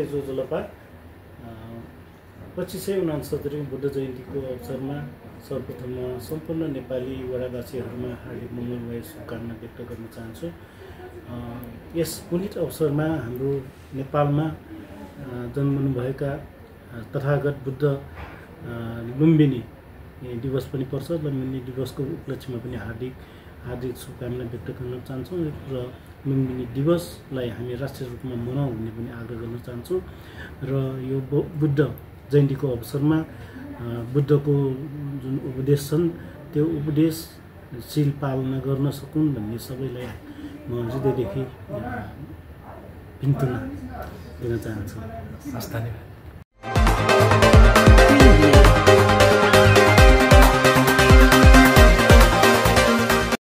तेजो जलपा 2569 बुद्ध जयन्तीको अवसरमा सर्वप्रथम सम्पूर्ण नेपाली वडावासीहरूमा हार्दिक मङ्गलमय शुभकामना व्यक्त गर्न चाहन्छु। यस पुनित अवसरमा हाम्रो नेपालमा जन्मनुभएका तथागत बुद्ध लुम्बिनी दिवस पनि पर्छ। लुम्बिनी दिवसको उपलक्ष्यमा पनि हार्दिक शुभकामना व्यक्त गर्न चाहन्छौँ र लुम्बिनी दिवसलाई हामी राष्ट्रिय रूपमा मनाऊ भन्ने पनि आग्रह गर्न चाहन्छौँ। र यो बुद्ध जयन्तीको अवसरमा बुद्धको जुन उपदेश छन् त्यो उपदेशशील पालना गर्न सकुन् भन्ने सबैलाई म हृदयदेखि बिन्तना दिन चाहन्छु। धन्यवाद।